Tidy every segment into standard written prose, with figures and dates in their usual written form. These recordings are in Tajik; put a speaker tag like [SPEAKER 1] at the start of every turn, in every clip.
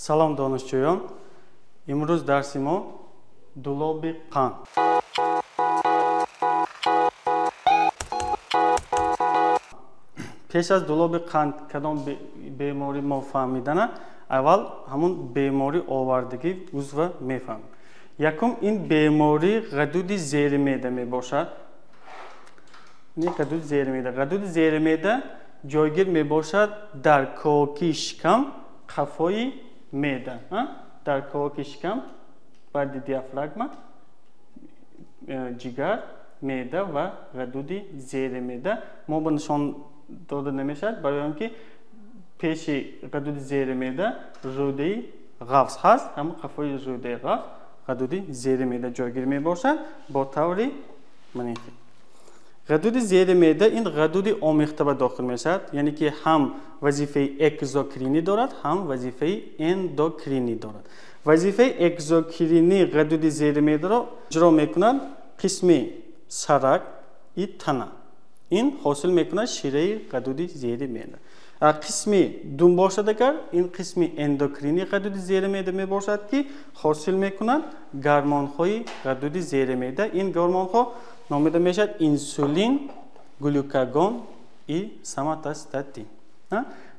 [SPEAKER 1] Салом, донишҷӯён! Имрӯз дарси мо дулоби қанд. Пеш аз дулоби қанд кадом беморӣ мо фаҳмидана, аввал ҳамун беморӣ овардагӣ узва мефаҳмем. Якум, ин беморӣ ғадуди зери меъда мебошад. Ғадуди зери меъда. Ғадуди зери меъда ҷойгир мебошад дар коки шикам, қафои меъда. Дар коки шикам, баъди диафрагма, ҷигар, меъда ва ғадуди зери меъда. Мо ба нишон дода намешавад, барои он ки пеши ғадуди зери меъда рӯдаи ғафз ҳаст, ҳамон қафои рӯдаи ғафз ғадуди зери меъда ҷойгир мебошад бо таври манихи. Ғадуди зери меъда ин ғадуди омехта ба дохил мешавад, яъне ки ҳам вазифаи экзокринӣ дорад, ҳам вазифаи эндокринӣ дорад. Вазифаи экзокринӣ ғадуди зери меъдаро иҷро мекунад қисми сарак и тана. Ин ҳосил мекунад шираи ғадуди зери меъда. Қисми дум бошад агар, ин қисми эндокринии ғадуди зери меъда мебошад, ки ҳосил мекунад гормонҳои ғадуди зери меъда. Ин гормонҳо номида мешавад инсулин, глюкагон и соматостатин.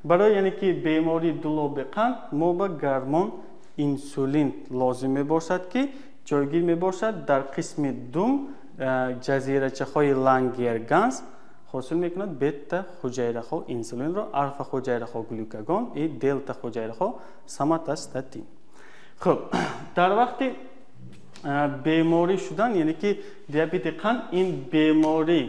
[SPEAKER 1] Барои яъне ки бемории дулоби қанд мо ба гормон инсулин лозим мебошад, ки ҷойгир мебошад дар қисми дум, ҷазирачаҳои Лангерганс ҳосил мекунад бета ҳуҷайраҳо инсулинро, алфа ҳуҷайраҳо глюкагон и делта ҳуҷайраҳо соматостатин. Хуб, дар вақти беморӣ шудан, яъне ки диабети қанд ин беморӣ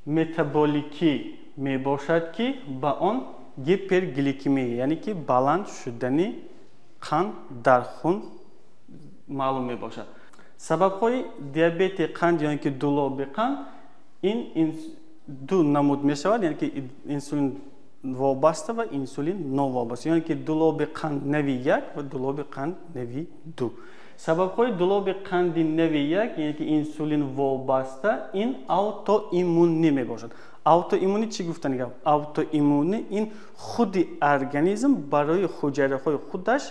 [SPEAKER 1] метаболикӣ мебошад, ки ба он гипергликемия, яъне ки баланд шудани қанд дар хун маълум мебошад. Сабабҳои диабети қанд ё ки дулоби қанд ин ду намуд мешавад, яъне ки инсулин вобаста ва инсулин новобаста, яъне ки дулоби қанд нави як ва дулоби қанд нави ду. Сабабҳои дулоби қанди нави як, яъне ки инсулин вобаста, ин аутоиммунӣ мебошад. Аутоиммунӣ чӣ гуфтани гап? Аутоиммунӣ ин худи организм барои ҳуҷайраҳои худаш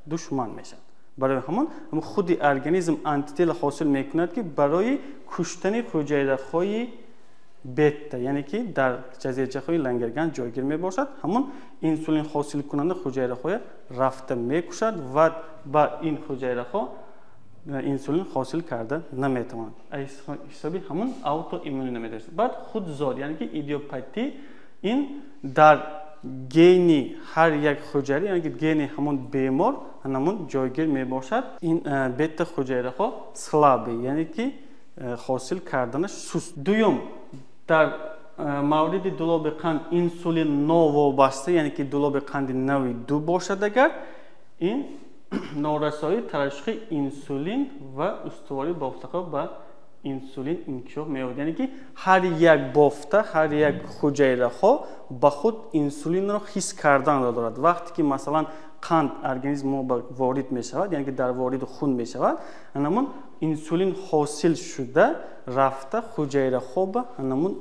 [SPEAKER 1] душман мешавад. Барои ҳамон худи организм антитела ҳосил мекунад, ки барои куштани ҳуҷайраҳои бета, яъне ки дар ҷазирачаҳои Лангерган ҷойгир мебошад, ҳамон инсулин ҳосилкунанда ҳуҷайраҳоя рафта мекушад ва ба ин ҳуҷайраҳо инсулин ҳосил карда наметавонад. Аз ҳисоби ҳамон аутоиммунӣ намедошт. Баъд худзод, яъне ки идиопатӣ, ин дар гени ҳар як ҳуҷайра, яъне ки гени ҳамон бемор ҳамон ҷойгир мебошад. Ин бета ҳуҷайраҳо слабе, яъне ки ҳосил карданаш суст. Дуюм, дар мавриди дулоби қанд инсулин новобаста, яъне ки дулоби қанди нави ду бошад агар, ин норасоии тарашшуҳи инсулин ва устувории бофтаҳо ба инсулин инкишоф меёбад. Яъне ки ҳар як бофта, ҳар як ҳуҷайраҳо ба худ инсулинро ҳис карданро дорад. Вақте ки масалан қанд организми мо ворид мешавад, яъне ки дар вориди хун мешавад, ҳамон инсулин ҳосил шуда рафта ҳуҷайраҳо ба ҳамон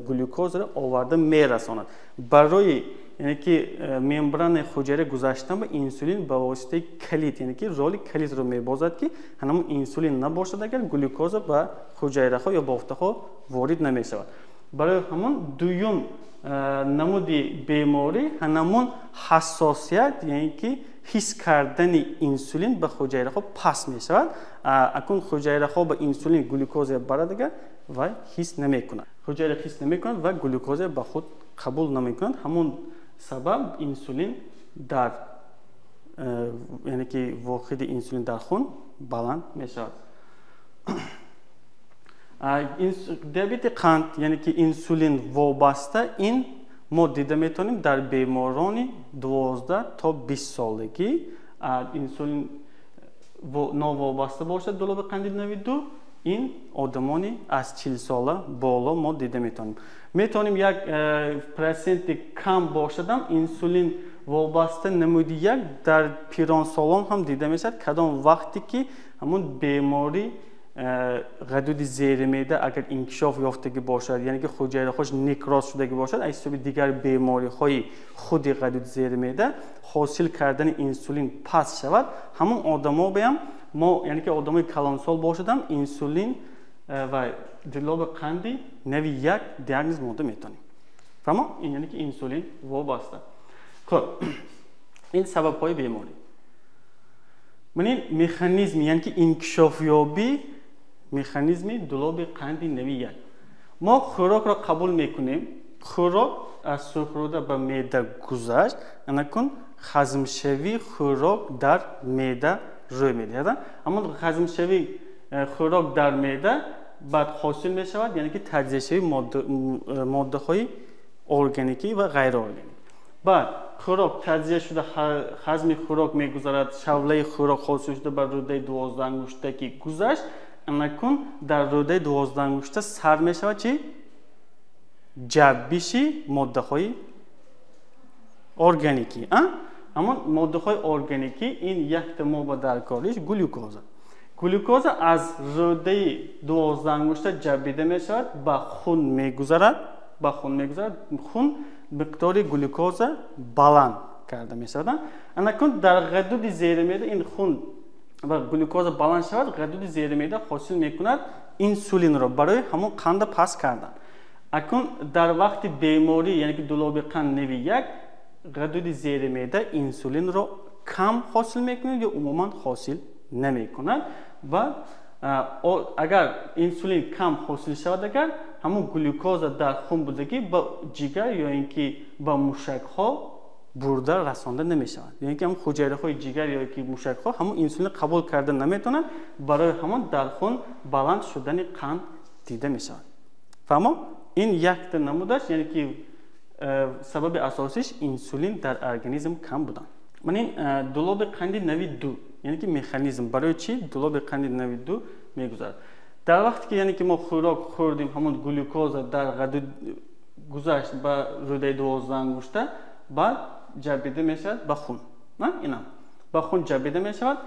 [SPEAKER 1] глюкозаро оварда мерасонад. Барои яъне ки мембранаи ҳуҷайра гузаштан ба инсулин ба воситаи калид, яъне ки роли калидро мебозад, ки ҳамон инсулин набошад агар, глюкоза ба ҳуҷайраҳо ё бофтаҳо ворид намешавад. Барои ҳамон дуюм намуди беморӣ ҳамон ҳассосият, яъне ки ҳис кардани инсулин ба ҳуҷайраҳо паст мешавад. Акун ҳуҷайраҳо ба инсулин глюкоза барад агар, ва ҳис намекунад. Ҳуҷайра ҳис намекунад ва глюкоза ба худ қабул намекунад. Ҳамон сабаб инсулин дар, яъне ки воҳиди инсулин дар хун баланд мешавад. Диабети қанд, яъне ки инсулин вобаста, ин мо дида метавонем дар беморони 12 то 20 солагӣ. Инсулин новобаста бошад дулоби қанди нави ду, ин одамони аз 40 сола боло мо дида метавонем. Метавонем як проценти кам бошадам инсулин вобаста намуди як дар пиронсолон ҳам дида мешавад, кадом вақте ки ҳамон беморӣ ғадуди зери меъда агар инкишоф ёфтагӣ бошад, яъне ки ҳуҷайраҳош некроз шудагӣ бошад, аз ҳисоби дигар бемориҳои худи ғадуди зери меъда ҳосил кардани инсулин паст шавад, ҳамон одамо биям мо, яъне ки одамои калонсол бошадам, инсулин ва дилоби қанди нави 1 диагноз монда метавонем. Фаҳмо? Ин яъне ки инсулин вобаста. Хуб, ин сабабҳои беморӣ. Ман ин механизм, яъне ки инкишофёбӣ механизми дулоби қанди нави 1. Мо хӯрокро қабул мекунем, хӯрок аз сурхрӯда ба меъда гузашт, анакун ҳазмшавии хӯрок дар меъда рӯй медиҳад. Аммо ҳазмшавии хӯрок дар меъда баъд ҳосил мешавад, яъне ки таҷзияшавии моддаҳои органикӣ ва ғайриорганикӣ. Баъд хӯрок таҷзия шуда, ҳазми хӯрок мегузарад, шавлаи хӯрок ҳосил шуда ба рӯдаи 12-ангушта ки гузашт, анакун дар рӯдаи 12-ангушта сар мешавад чи? Ҷаббиши моддаҳои органикӣ. Аммо моддаҳои органикӣ ин якта мо ба даркориш глюкоза. Глюкоза аз рӯдаи 12-ангушта ҷаббида мешавад, ба хун мегузарад, ба хун мегузарад, хун миқдори глюкоза баланд карда мешавад. Анакун дар ғадуди зери меъда ин хун ва глюкоза баланд шавад, ғадуди зери меъда ҳосил мекунад инсулинро барои ҳамон қанда паст кардан. Акун дар вақти беморӣ, яъне ки дулоби қанд нави 1, ғадуди зери меъда инсулинро кам ҳосил мекунад ё умуман ҳосил намекунад. Ва агар инсулин кам ҳосил шавад, агар ҳамон глюкоза дар хун будагӣ ба ҷигар ё ин ки ба мушакҳо бурда расонда намешавад. Яъне ки ҳамон ҳуҷайраҳои ҷигар ё ки мушакҳо ҳамон инсулин қабул карда наметавонанд, барои ҳамон дар хун баланд шудани қанд дида мешавад. Фаҳмо? Ин якта намудаш, яъне ки сабаби асосиш инсулин дар организм кам будан. Ман ин дулоби қанди нави 2, яъне ки механизм барои чӣ дулоби қанди нави 2 мегузарад. Дар вақте ки яъне ки мо хӯрок хӯрдем, ҳамон глюкоза дар ғадуд гузашт ба рӯдаи 12-ангушта, баъд ҷаббида мешавад ба хун. Инам ба хун ҷаббида мешавад.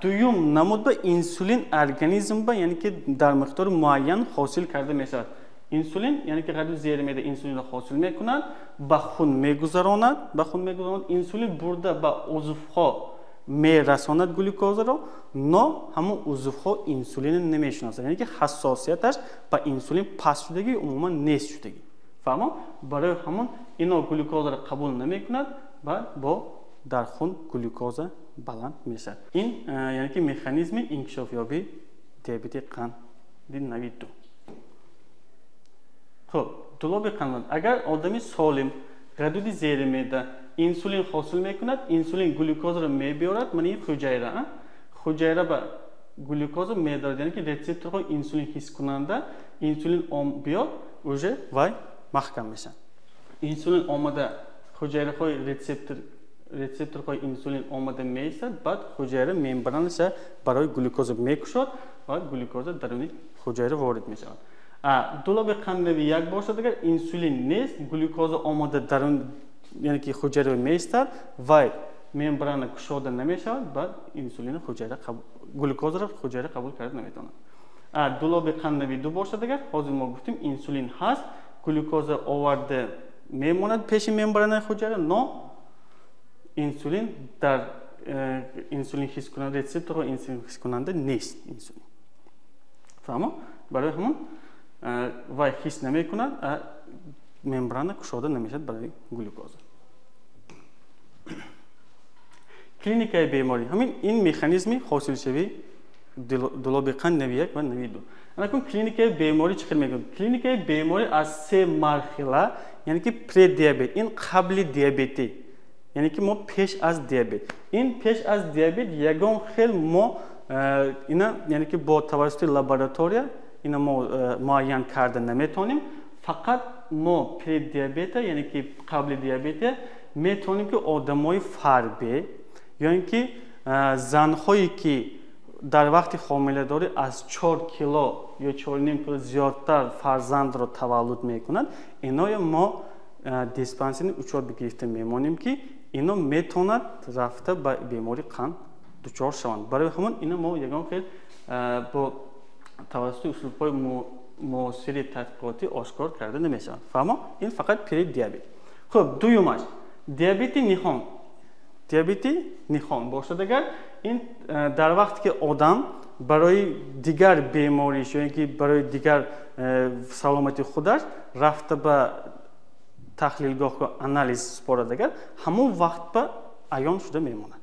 [SPEAKER 1] Дуюм намуд ба инсулин организм ба, яъне ки дар миқдори муайян ҳосил карда мешавад. Инсулин, яъне ки ғадуди зери меъда инсулинро ҳосил мекунад, ба хун мегузаронад, ба хун мегузаронад, инсулин бурда ба узвҳо мерасонад глюкозаро, но ҳамон узвҳо инсулинро намешиносад, яъне ки ҳассосияташ ба инсулин паст шудагӣ, умуман нест шудагӣ. Фаҳмо? Барои ҳамон ино глюкозаро қабул намекунад ва бо дар хун глюкоза баланд мешавад. Ин яъне ки механизми инкишофёбии диабети қанди нави 2. Хуб, дулоби қанд. Агар одами солим ғадуди зери меъда инсулин ҳосил мекунад, инсулин глюкозаро мебиёрад, ман ин ҳуҷайра, ҳуҷайра ба глюкоза медорад, яъне ки рецепторҳои инсулин ҳискунанда, инсулин биёд, уже вай маҳкам мешавад. Инсулин омада ҳуҷайраҳои рецепторҳои инсулин омада меистад, баъд ҳуҷайра мембранаша барои глюкоза мекушод ва глюкоза даруни ҳуҷайра ворид мешавад. Дулоби қанд нави 1 бошад, агар инсулин нест, глюкоза омада дарун, яъне ки ҳуҷайра меистад, вай мембрана кушода намешавад, баъд инсулин ҳуҷайра глюкозаро ҳуҷайра қабул карда наметавонад. Дулоби қанд нави 2 бошад, агар ҳозир мо гуфтем инсулин ҳаст, глюкоза оварда мемонад пеши мембранаи ҳуҷайра, но инсулин дар инсулин ҳискунанда, рецепторҳои инсулин ҳискунанда нест инсулин. Фаҳмо? Барои ҳамон вай ҳис намекунад, мембрана кушода намешавад барои глюкоза. Клиникаи беморӣ. Ҳамин ин механизми ҳосилшавии дулоби қанд нави 1 ва нави 2. Анакун клиникаи беморӣ чӣ хел мегӯям? Клиникаи беморӣ аз 3 марҳила, яъне ки предиабет, ин қабли диабетӣ, яъне ки мо пеш аз диабет. Ин пеш аз диабет ягон хел мо ина, яъне ки бо тавассути лаборатория ина мо муайян карда наметавонем. Фақат мо предиабета, яъне ки қабли диабета метавонем ки одамои фарбе ё ин ки занҳое ки дар вақти ҳомиладорӣ аз 4 кило ё 4,5 кило зиёдтар фарзандро таваллуд мекунанд, иноя мо диспансерни учёт гирифта мемонем ки ино метавонад рафта ба бемории қанд дучор шаванд. Барои ҳамон ино мо ягон хел бо тавассути услубҳои муосири тадқиқотӣ ошкор карда намешаванд. Фаҳмо? Ин фақат предиабет. Хуб, дуюмаш диабети ниҳон. Диабети ниҳон бошад агар, ин дар вақте ки одам барои дигар бемориш ё ин ки барои дигар саломатии худаш рафта ба таҳлилгоҳ анализ супорад агар, ҳамон вақт ба аён шуда мемонад.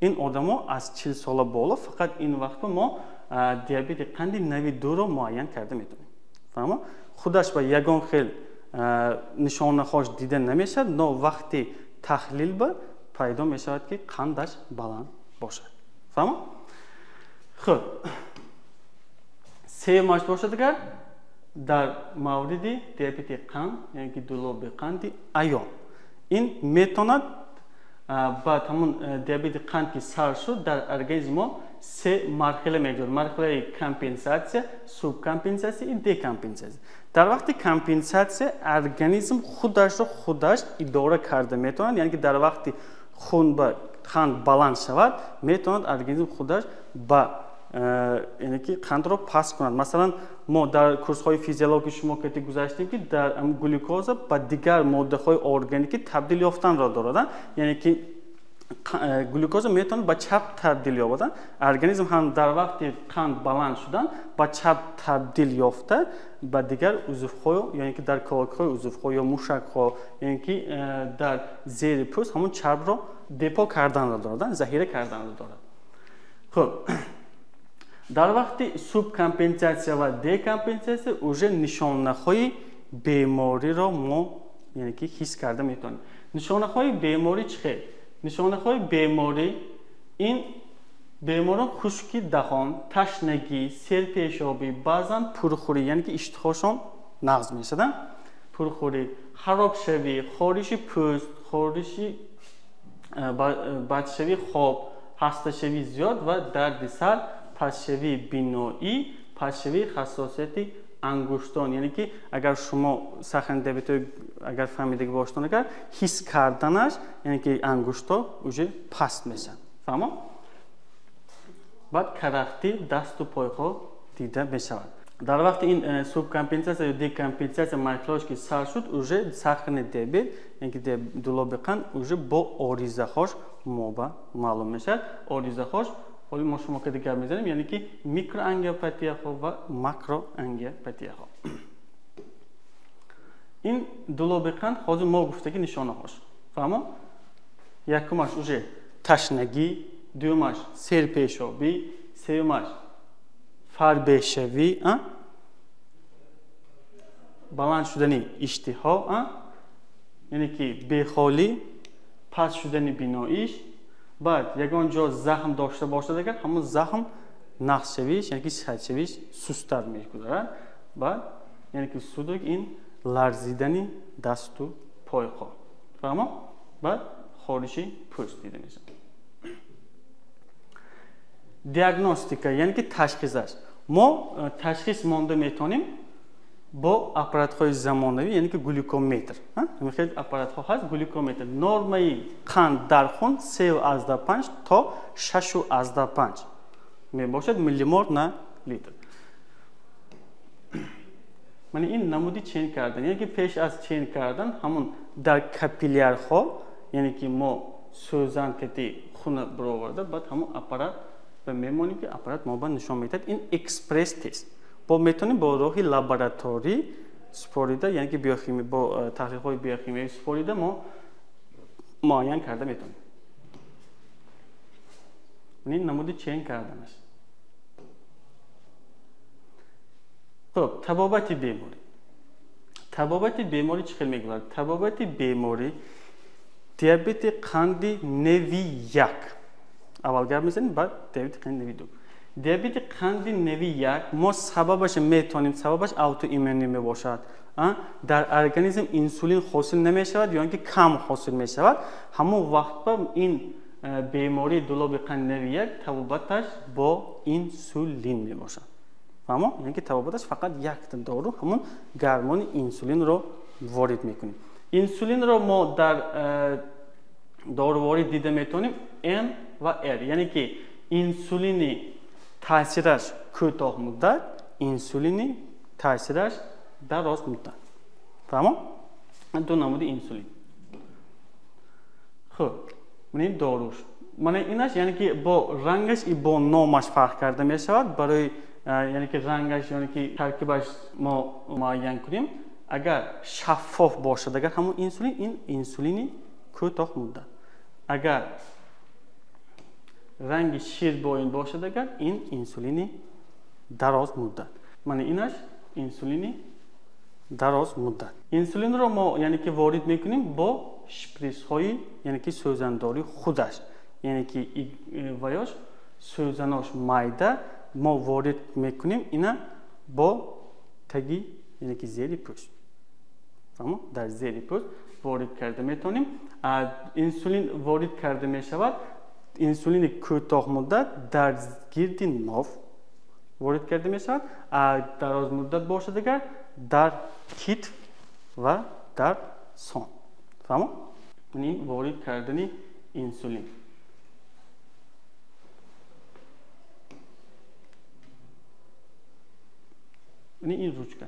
[SPEAKER 1] Ин одамо аз 40 сола боло, фақат ин вақт ба мо диабети қанди нави 2-ро муайян карда метавонем. Фаҳмо? Худаш ба ягон хел нишонаҳош дида намешавад, но вақти таҳлил ба пайдо мешавад, ки қандаш баланд бошад. Фаҳмо? Хуб, сеюмаш бошад агар, дар мавриди диабети қанд, яъне ки дулоби қанди аён, ин метавонад баъд ҳамун диабети қанд ки сар шуд, дар организми мо се марҳила мегузарад: марҳилаи компенсатсия, субкомпенсатсия и декомпенсатсия. Дар вақти компенсатсия организм худашро худаш идора карда метавонад, яъне ки дар вақти хун ба қанд баланд шавад, метавонад организм худаш ба яъне ки қандро паст кунад. Масалан, мо дар курсҳои физиологии шумо ки гузаштем, ки дар глюкоза ба дигар моддаҳои органикӣ табдил ёфтанро дорад, яъне ки глюкоза метавонад ба чарб табдил ёбад. Организм ҳам дар вақти қанд баланд шудан ба чарб табдил ёфта, ба дигар узвҳо, яъне ки дар ковакҳои узвҳо ё мушакҳо, яъне ки дар зери пӯст ҳамон чарбро депо карданро дорад, захира карданро дорад. Хуб, дар вақти субкомпенсатсия ва декомпенсатсия уже нишонаҳои бемориро мо, яъне ки, ҳис карда метавонем. Нишонаҳои беморӣ чӣ хел? Нишонаҳои беморӣ ин беморон хушки даҳон, ташнагӣ, серпешобӣ, баъзан пурхӯрӣ, яъне ки иштиҳошон нағз мешавад, пурхӯрӣ, харобшавӣ, хориши пӯст, хориши бадшавии хоб, ҳасташавии зиёд ва дарди сар, пастшавии биноӣ, пастшавии ҳассосияти ангуштон. Яъне ки агар шумо сахарный диабетҳои агар фаҳмидагӣ бошед, агар ҳис карданаш, яъне ки ангушто уже паст мешавад. Фаҳмо? Баъд карахтӣ дасту пойҳо дида мешавад. Дар вақти ин субкомпенсатсия ё декомпенсатсия марҳилаҳош ки сар шуд, уже сахарный диабет, яъне ки дулоби қанд уже бо оризаҳош моба маълум мешавад. Оризаҳош ҳоли мо шумо кади гап мезанем, яъне ки микроангиопатияҳо ва макроангиопатияҳо. Ин дулоби қанд ҳозир мо гуфтаги нишонаҳош. Фаҳмо? Якумаш уже ташнагӣ, дуюмаш серпешобӣ, сеюмаш фарбешавӣ, баланд шудани иштиҳо, яъне ки бехолӣ, паст шудани биноиш, баъд ягон ҷо захм дошта бошад агар, ҳамон захм нақшшавиш, яъне ки сиҳатшавиш сусттар мегузарад. Баъд, яъне ки судорог, ин ларзидани дасту пойҳо. Фаҳмо? Баъд хориши пӯст дида мешавад. Диагностика, яъне ки ташхисаш. Мо ташхис монда метавонем бо аппаратҳои замонавӣ, яъне ки глюкометр. Хел аппаратҳо ҳаст, глюкометр. Нормаи қанд дар хун 3,5 то 6,5 мебошад миллимол на литр. Мана ин намуди чен кардан, яъне ки пеш аз чен кардан ҳамон дар капиллярҳо, яъне ки мо сӯзан кати хуна бароварда, баъд ҳамон аппарат ба мемонем, ки аппарат мо ба нишон медиҳад. Ин экспресс тест. Бо метавонем бо роҳи лабораторӣ супорида, яъне ки биохими, бо таҳлилҳои биохимиявӣ супорида мо муайян карда метавонем. Ин намуди чен карданаш. Хуб, табобати беморӣ. Табобати беморӣ чӣ хел мегузарад? Табобати беморӣ диабети қанди неви 1. Аввал гап мезанем, баъд диабети қанди неви 2. Диабети қанди неви 1 мо сабабаш метавонем, сабабаш аутоиммунӣ мебошад. Дар организм инсулин ҳосил намешавад ё ин ки кам ҳосил мешавад. Ҳамон вақт ба ин бемории дулоби қанди неви 1 табобаташ бо инсулин мебошад. Фаҳмо? Яъне ки табобаташ фақат якта дору, ҳамон гормони инсулинро ворид мекунем. Инсулинро мо дар доруворӣ дида метавонем М ва Р, яъне ки инсулини Таъсираш кӯтоҳ муддат, инсулини таъсираш дароз муддат. Фаҳмо? Ду намуди инсулин. Хуб, мана доруш. Мана инаш, яъне ки бо рангаш и бо номаш фарқ карда мешавад. Барои яъне ки рангаш, яъне ки таркибаш мо муайян кунем. Агар шаффоф бошад, агар ҳамон инсулин, ин инсулини кӯтоҳ муддат. Агар ранги ширбоин бошад, агар ин инсулини дароз муддат. Мана инаш инсулини дароз муддат. Инсулинро мо яъне ки ворид мекунем бо шприсҳои, яъне ки сӯзандори худаш, яъне ки ваёш сӯзанош майда мо ворид мекунем ина бо таги, яъне ки зери пӯст. Фаҳмо? Дар зери пӯст ворид карда метавонем. Инсулин ворид карда мешавад. Инсулини кӯтоҳ муддат дар гирди ноф ворид карда мешавад. Дароз муддат бошад агар дар китф ва дар сон. Фаҳмо? Ин ворид кардани инсулин. Ин ручка.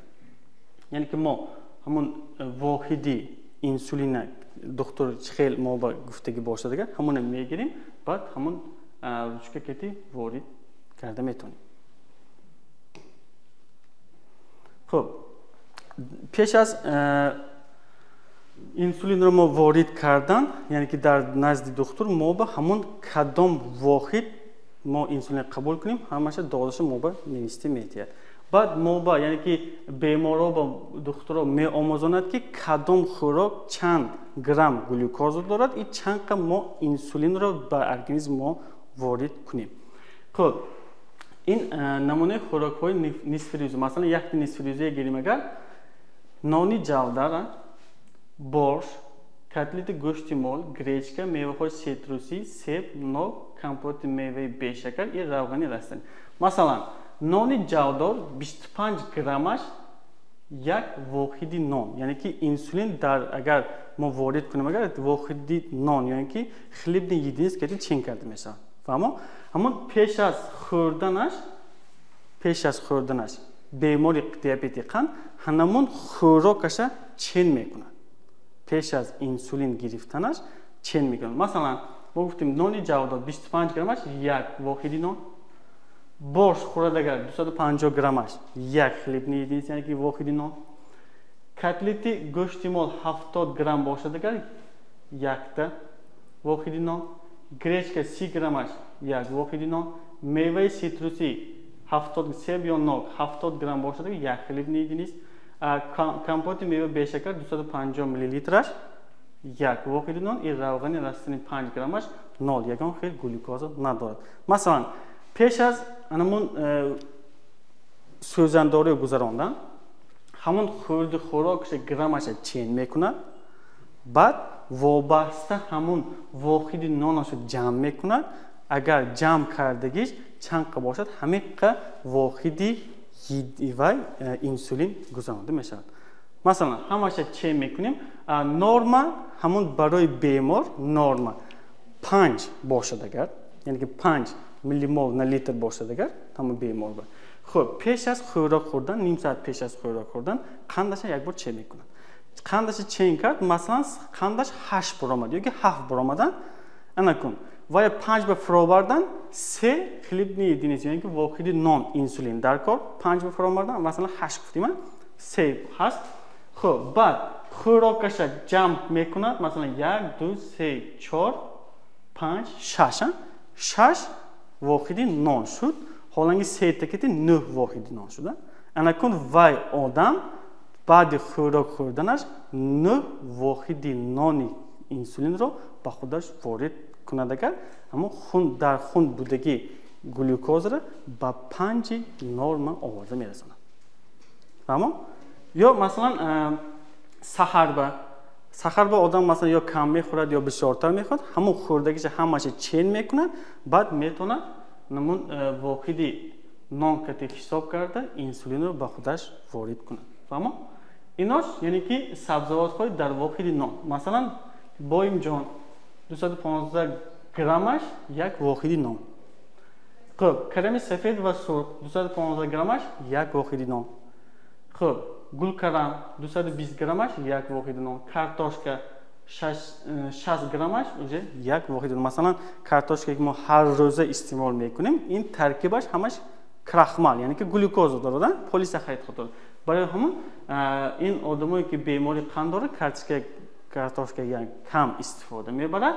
[SPEAKER 1] Яъне ки мо ҳамон воҳиди инсулина доктор хел мо ба гуфтагӣ бошад агар ҳамона мегирем, баъд ҳамон ручка кети ворид карда метавонем. Хуб, пеш аз инсулинро мо ворид кардан, яъне ки дар назди духтур мо ба ҳамон кадом воҳид мо инсулин қабул кунем, ҳамаша дозаша мо ба нависти метиҳад. Баъд мо ба, яъне ки беморро ба духтурро меомӯзонад, ки кадом хӯрок чанд грамм глюкоза дорад и чанд қа мо инсулинро ба организм мо ворид кунем. Хуб, ин намунаи хӯрокҳои нисфирӯза. Масалан, якти нисфирӯза гирем агар, нони ҷавдара, борш, котлети гӯшти мол, гречка, меваҳои ситрусӣ, себ, нок, компоти меваи бешакар и равғани растанӣ. Масалан, нони ҷавдор 25 граммаш як воҳиди нон, яъне ки инсулин дар агар мо ворид кунем агар воҳиди нон, яъне ки хлебный единица ки чин карда мешавад. Фаҳмо? Ҳамон пеш аз хӯрданаш бемори диабети қанд ҳамон хӯрокаша чен мекунад. Пеш аз инсулин гирифтанаш чен мекунад. Масалан, мо гуфтем нони ҷавдор 25 граммаш як воҳиди нон, борш хӯрад агар 250 граммаш як хлебный единица, яъне ки воҳиди нон, котлети гӯшти мол 70 грамм бошад агар якта воҳиди нон, гречка 30 граммаш як воҳиди нон, меваи ситрусӣ 70, себ ё нок 70 грамм бошад агар як хлебный единица, компоти мева бешакар 250 миллилитраш як воҳиди нон и равғани растанӣ 5 граммаш 0, ягон хел глюкоза надорад. Масалан, пеш аз анамон сӯзандорӣ гузарондан ҳамон хӯрди хӯрокаша граммаша чен мекунад, баъд вобаста ҳамон воҳиди нонашо ҷамъ мекунад. Агар ҷамъ кардагиш чанд қа бошад, ҳамин қа воҳиди вай инсулин гузаронда мешавад. Масалан, ҳамаша чен мекунем. Норма ҳамон барои бемор норма 5 бошад агар, яъне ки 5 миллимол на литр бошад агар ҳамон бемор ба. Хуб, пеш аз хӯрок хӯрдан, ним соат пеш аз хӯрок хӯрдан қандаша як бор чен мекунад. Қандаша чен кард, масалан, қандаш 8 баромад ё ки 7 баромадан, ана кун ва 5 ба фуровардан 3 хлебный единица, яъне ки воҳиди нон инсулин дар кор 5 ба фуровардан, масалан 8 гуфтем, 3 ҳаст. Хуб, баъд хӯрокаша ҷамъ мекунад, масалан 1 2 3 4 5 6, 6 воҳиди нон шуд, ҳоланги се такети 9 воҳиди нон шуда. Ана кун вай одам баъди хӯрок хӯрданаш 9 воҳиди нони инсулинро ба худаш ворид кунад агар, ҳамон хун дар хун будагӣ глюкозаро ба 5 норма оварда мерасонад. Фаҳмо? Ё масалан саҳарба одам масалан ё кам мехӯрад ё бисёртар мехӯрад, ҳамон хӯрдагиша ҳамаша чен мекунад, баъд метавонад намун воҳиди нон кати ҳисоб карда инсулинро ба худаш ворид кунад. Фаҳмо? Инош яъне ки сабзавотҳои дар воҳиди нон. Масалан, боимҷон 215 граммаш як воҳиди нон. Хуб, карами сафед ва сурх 215 граммаш як воҳиди нон. Хуб, гулкарам 220 граммаш як воҳиди нон. Картошка 60 граммаш уже як воҳиди нон. Масалан, картошка ки мо ҳар рӯза истеъмол мекунем, ин таркибаш ҳамаш крахмал, яъне ки глюкоза дорад, полисахаридҳо дорад. Барои ҳамон ин одамое ки бемории қанд дорад, картошка кам истифода мебарад.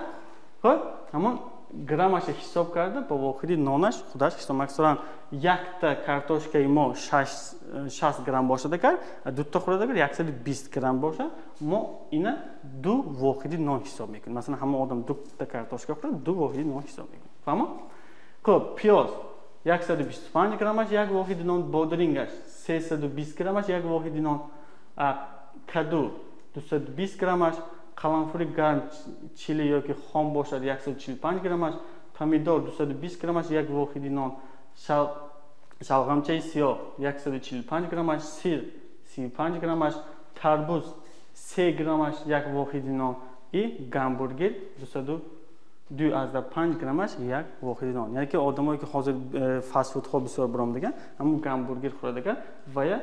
[SPEAKER 1] Хуб, ҳамон граммаша ҳисоб карда ба воҳиди нонаш худаш ҳисоб. Масалан, якта картошкаи мо 60 грамм бошад, агар дута хӯрад, агар 120 грамм бошад, мо ина ду воҳиди нон ҳисоб мекунем. Масалан, ҳамон одам дута картошка хӯрад, ду воҳиди нон ҳисоб мекунем. Фаҳмо? Хуб, пиёз 125 граммаш як воҳиди нон, бодирингаш 320 граммаш як воҳиди нон, каду 220 граммаш, қаламфури гарм чили ёки хом бошад 145 граммаш, помидор 220 граммаш як воҳиди нон, шалғамчаи сиёҳ 145 граммаш, сир 35 граммаш, тарбуз 3 граммаш як воҳиди нон и гамбургер 202,5 граммаш як воҳиди нон. Яъне ки одамое ки ҳозир фастфудҳо бисёр баромадаган, ҳамон гамбургер хӯрадаган ва я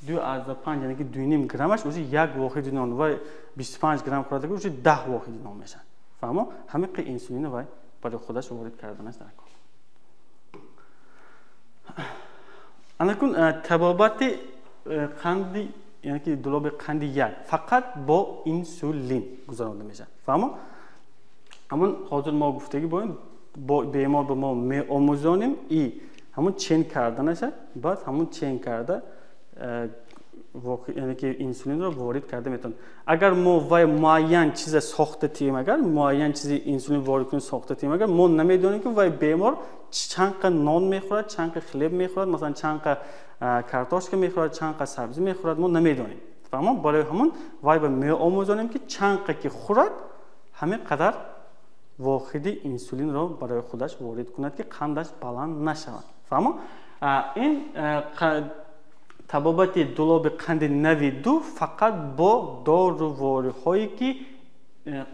[SPEAKER 1] 2,5, яъне ки 2,5 граммаш уже як воҳиди нон ва 25 грамм хӯрадаган уже 10 воҳиди нон мешавад. Фаҳмо? Ҳамин қи инсулин вай барои худаш ворид карданаш дар кор. Анакун табобати қанди, яъне ки дулоби қанди як фақат бо инсулин гузаронда мешавад. Фаҳмо? Ҳамон ҳозир мо гуфтагӣ боем, бемор ба мо меомӯзонем и ҳамон чен карданаша, баъд ҳамон чен карда яъне ки инсулинро ворид карда метавонем. Агар мо вай муайян чиза сохта тием, агар муайян чизи инсулин ворид кунем сохта тием, агар мо намедонем ки вай бемор чанд қа нон мехӯрад, чанд қа хлеб мехӯрад, масалан чанд қа картошка мехӯрад, чанд қа сабзӣ мехӯрад, мо намедонем. Фаҳмо? Барои ҳамон вай ба меомӯзонем ки чанд қа ки хӯрад, ҳамин қадар воҳиди инсулинро барои худаш ворид кунад ки қандаш баланд нашавад. Фаҳмо? Ин табобати дулоби қанди нави ду фақат бо дорувориҳое ки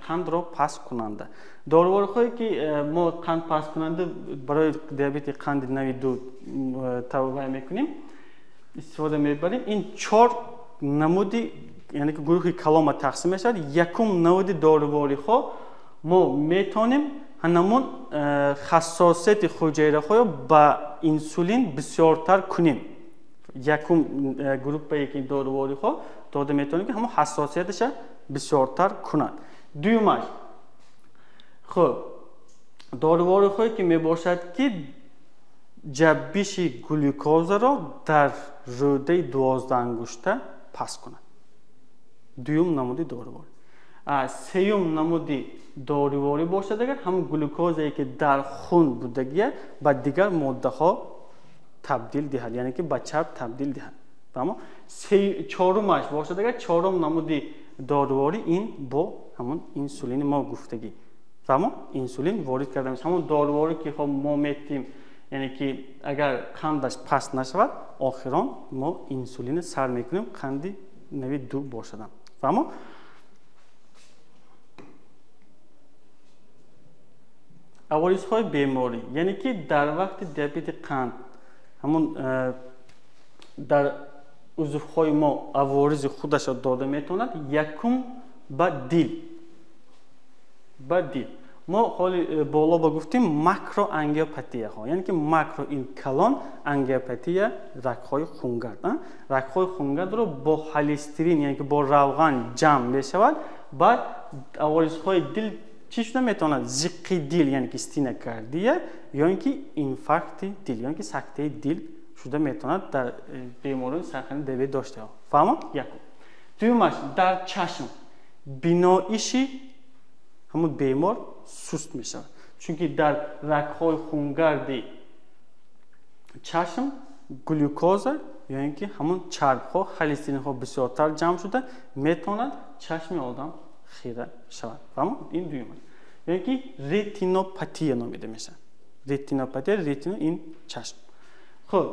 [SPEAKER 1] қандро паст кунанда. Дорувориҳое ки мо қанд паст кунанда барои диабети қанди нави ду табоба мекунем, истифода мебарем. Ин 4 намуди, яъне ки гурӯҳи калома тақсим мешавад. Якум намуди дорувориҳо мо метавонем ҳамон хассосияти ҳуҷайраҳоро ба инсулин бисёртар кунем. Якум группае ки дорувориҳо дода метавонем ки ҳамон ҳассосияташа бисёртар кунад. Дуюмаш, хуб, дорувориҳое ки мебошад ки ҷаббиши глюкозаро дар рӯдаи 12 ангушта паст кунад. Дуюм намуди доруворӣ. Сеюм намуди доруворӣ бошад, агар ҳамон глюкозае ки дар хун будагия ба дигар моддаҳо табдил диҳад, яъне ки ба чарб табдил диҳад. Фаҳмо? Чорумаш бошад, агар чорум намуди доруворӣ ин бо ҳамон инсулини мо гуфтагӣ. Фаҳмо? Инсулин ворид карда мешавад. Ҳамон доруворӣ ки хоб мо метим, яъне ки агар қандаш паст нашавад, охирон мо инсулини сар мекунем, қанди нави ду бошад. Фаҳмо? Аворизҳои беморӣ, яъне ки дар вақти диабети қанд ҳамон дар узвҳои мо аворизи худашро дода метавонад. Якум ба дил. Ба дил. Мо ҳоли боло ба гуфтем макроангиопатияҳо, яъне ки макро ин калон, ангиопатия рагҳои хунгард. Рагҳои хунгардро бо холестерин, яъне ки бо равған ҷамъ мешавад. Баъд аворизҳои дил чӣ шуда метавонад? Зиққи дил, яъне ки стенокардия, ё ин ки инфаркти дил, ё ин ки сактаи дил шуда метавонад дар беморони сарқани диабет доштаҳо. Фаҳмо? Якум. Дуюмаш, дар чашм биноиши ҳамон бемор суст мешавад, чунки дар рагҳои хунгарди чашм глюкоза ё ин ки ҳамон чарбҳо, холестеринҳо бисёртар ҷамъ шуда метавонад чашми одам хира шавад. Фаҳмо? Ин дуюм. Ё ин ки ретинопатия номида мешавад. Ретинопатия, ретино ин чашм. Хуб,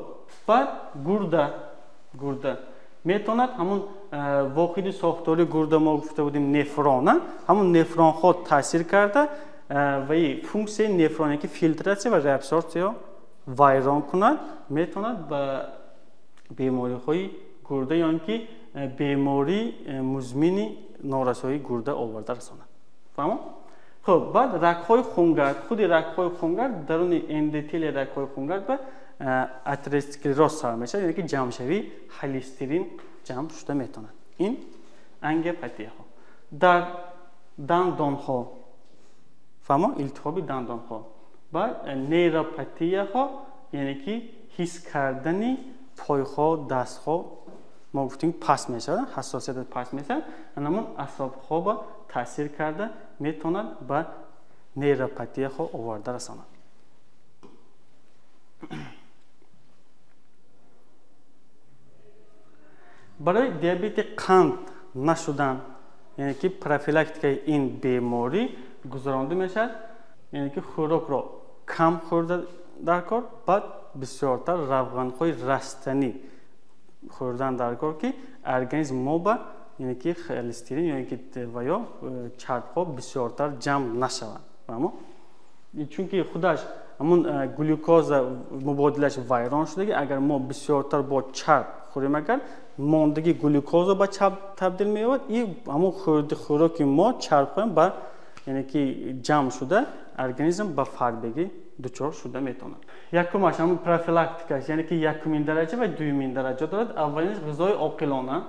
[SPEAKER 1] баъд гурда, гурда метавонад ҳамон воҳиди сохтори гурда мо гуфта будем нефрон, ҳамон нефронҳо таъсир карда ва функсияи нефрон, яъне ки филтратсия ва реабсорбсия вайрон кунад, метавонад ба бемориҳои гурда ё ин ки бемории музмини норасоии гурда оварда расонад. Фаҳмо? Хуб, баъд рагҳои хунгард, худи рагҳои хунгард даруни эндотелии рагҳои хунгард ба атеросклероз сар мешавад, яъне ки ҷамъшавии холестерин ҷамъ шуда метавонад. Ин ангиопатияҳо. Дар дандонҳо, фаҳмо, илтиҳоби дандонҳо. Баъд нейропатияҳо, яъне ки ҳис кардани пойҳо, дастҳо, мо гуфтем паст мешавад, ҳассосият паст мешавад, ҳамон асабҳо ба таъсир карда метавонад ба нейропатияҳо оварда расонад. Барои диабети қанд нашудан, яъне ки профилактикаи ин беморӣ гузаронда мешавад, яъне ки хӯрокро кам хӯрда дар кор, баъд бисёртар равғанҳои растанӣ хӯрдан дар кор, ки организм мо ба яъне ки холестерин ё ин ки ва ё чарбҳо бисёртар ҷамъ нашаванд. Фаҳмо? Чунки худаш ҳамун глюкоза мубодилаш вайрон шудаги, агар мо бисёртар бо чарб хӯрем, агар мондагӣ глюкоза ба чарб табдил меёбад, и ҳамун хӯроки мо чарбҳоям ба яъне ки ҷамъ шуда организм ба фарбегӣ дучор шуда метавонад. Якумаш ҳамун профилактикаш, яъне ки якумин дараҷа ва дуюмин дараҷа дорад. Аввалинаш ғизои оқилона,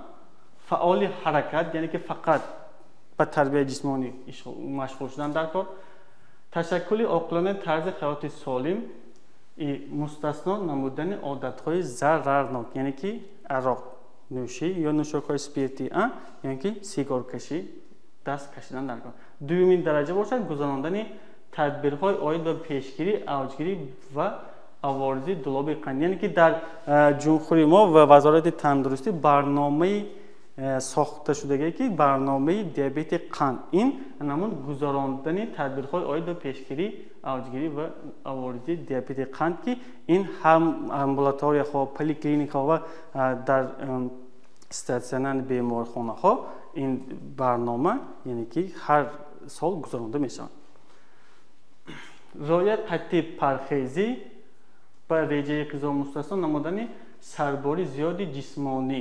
[SPEAKER 1] фаъоли ҳаракат, яъне ки фақат ба тарбияи ҷисмонӣ машғул шудан дар кор, ташаккули оқилонаи тарзи ҳаёти солим и мустасно намудани одатҳои зарарнок, яъне ки ароқ нӯшӣ ё нӯшокҳои спиртӣ, яъне ки сигоркашӣ даст кашидан дар кор. Дуюмин дараҷа бошад гузарондани тадбирҳои оид ба пешгирӣ, авҷгирӣ ва аворизи дулоби қанд, яъне ки дар ҷумҳурии мо ва Вазорати тандурустӣ барномаи сохта шудагие ки барномаи диабети қанд, ин ҳамон гузарондани тадбирҳои оид ба пешгирӣ, авҷгирӣ ва аворизи диабети қанд, ки ин ҳам амбулаторияҳо, поликлиникаҳо ва дар статсионарни беморхонаҳо ин барнома, яъне ки ҳар сол гузаронда мешавад. Риояи қатъии парҳезӣ ба реҷаи ғизо мустасно намудани сарбори зиёди ҷисмонӣ,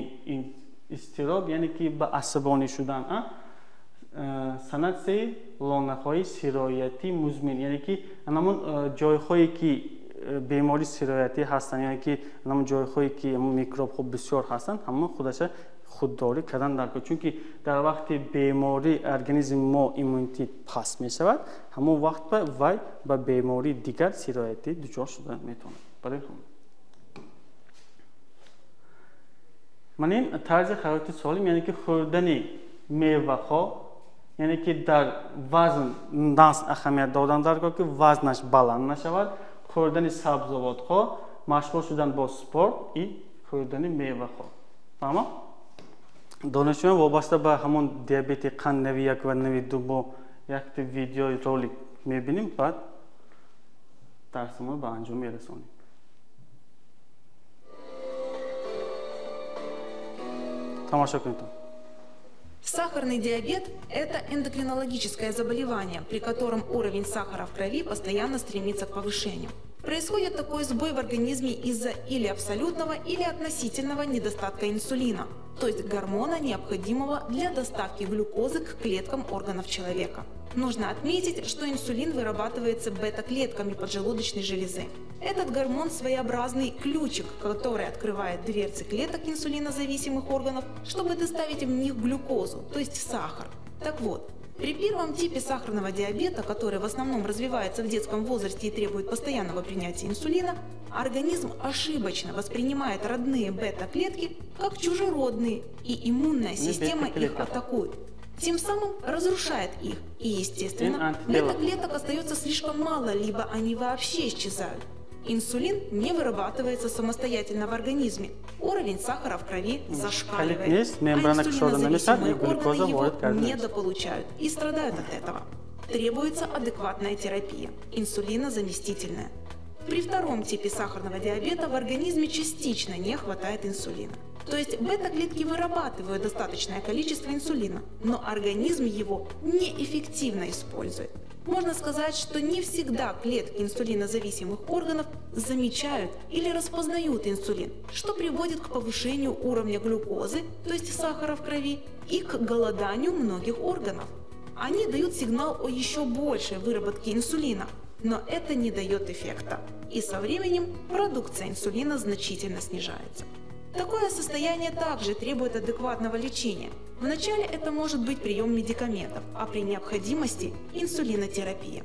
[SPEAKER 1] изтироб, яъне ки ба асабонӣ шудан, санатсияи лонаҳои сироятӣ музмин, яъне ки ҳамон ҷойҳое ки бемории сироятӣ ҳастанд, яъне ки ҳамон ҷойҳое ки микробҳо бисёр ҳастанд, ҳамон худаша худдорӣ кардан дар кор, чунки дар вақти беморӣ организми мо иммунитет паст мешавад, ҳамон вақт вай ба бемории дигар сироятӣ дучор шуда метавонад. Барои ҳамон ман ин тарзи ҳаёти солим, яъне ки хӯрдани меваҳо, яъне ки дар вазн нас аҳамият додан дар кор, ки вазнаш баланд нашавад, хӯрдани сабзавотҳо, машғул шудан бо спорт и хӯрдани меваҳо. Фаҳмо? Донишҷӯён, вобаста ба ҳамон диабети қанд нави 1 ва нави 2 мо якта видеои ролик мебинем, баъд дарсамонро ба анҷом мерасонем. Тамошо кунед.
[SPEAKER 2] Сахарный диабет – это эндокринологическое заболевание, при котором уровень сахара в крови постоянно стремится к повышению. Происходит такой сбой в организме из-за или абсолютного, или относительного недостатка инсулина, то есть гормона, необходимого для доставки глюкозы к клеткам органов человека. Нужно отметить, что инсулин вырабатывается бета-клетками поджелудочной железы. Этот гормон – своеобразный ключик, который открывает дверцы клеток инсулинозависимых органов, чтобы доставить в них глюкозу, то есть сахар. Так вот, при первом типе сахарного диабета, который в основном развивается в детском возрасте и требует постоянного принятия инсулина, организм ошибочно воспринимает родные бета-клетки как чужеродные, и иммунная система их атакует. Тем самым разрушает их, и, естественно, бета-клеток остается слишком мало, либо они вообще исчезают. Инсулин не вырабатывается самостоятельно в организме. Уровень сахара в крови зашкаливает, а инсулинозависимые органы его недополучают и страдают от этого. Требуется адекватная терапия, инсулинозаместительная. При втором типе сахарного диабета в организме частично не хватает инсулина. То есть бета-клетки вырабатывают достаточное количество инсулина, но организм его неэффективно использует. Можно сказать, что не всегда клетки инсулинозависимых органов замечают или распознают инсулин, что приводит к повышению уровня глюкозы, то есть сахара в крови, и к голоданию многих органов. Они дают сигнал о еще большей выработке инсулина, но это не дает эффекта. И со временем продукция инсулина значительно снижается. Такое состояние также требует адекватного лечения. Вначале это может быть прием медикаментов, а при необходимости – инсулинотерапия.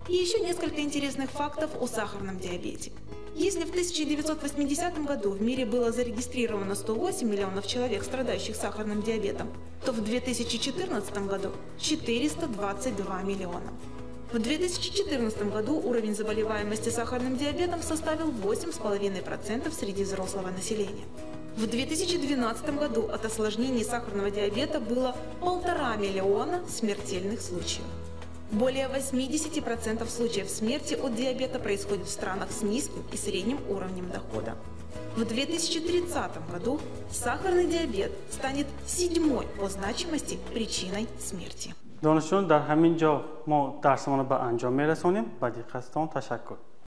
[SPEAKER 2] И еще несколько интересных фактов о сахарном диабете. Если в 1980 году в мире было зарегистрировано 108 миллионов человек, страдающих сахарным диабетом, то в 2014 году 422 миллиона. В 2014 году уровень заболеваемости сахарным диабетом составил 8,5% среди взрослого населения. В 2012 году от осложнений сахарного диабета было 1,5 миллиона смертельных случаев. Более 80% случаев смерти от диабета происходит в странах с низким и средним уровнем дохода. В 2030 году сахарный диабет станет седьмой по значимости причиной смерти.
[SPEAKER 1] Донишҷӯён, дар ҳамин ҷо мо дарсамонро ба анҷом мерасонем. Ба диққататон ташаккур.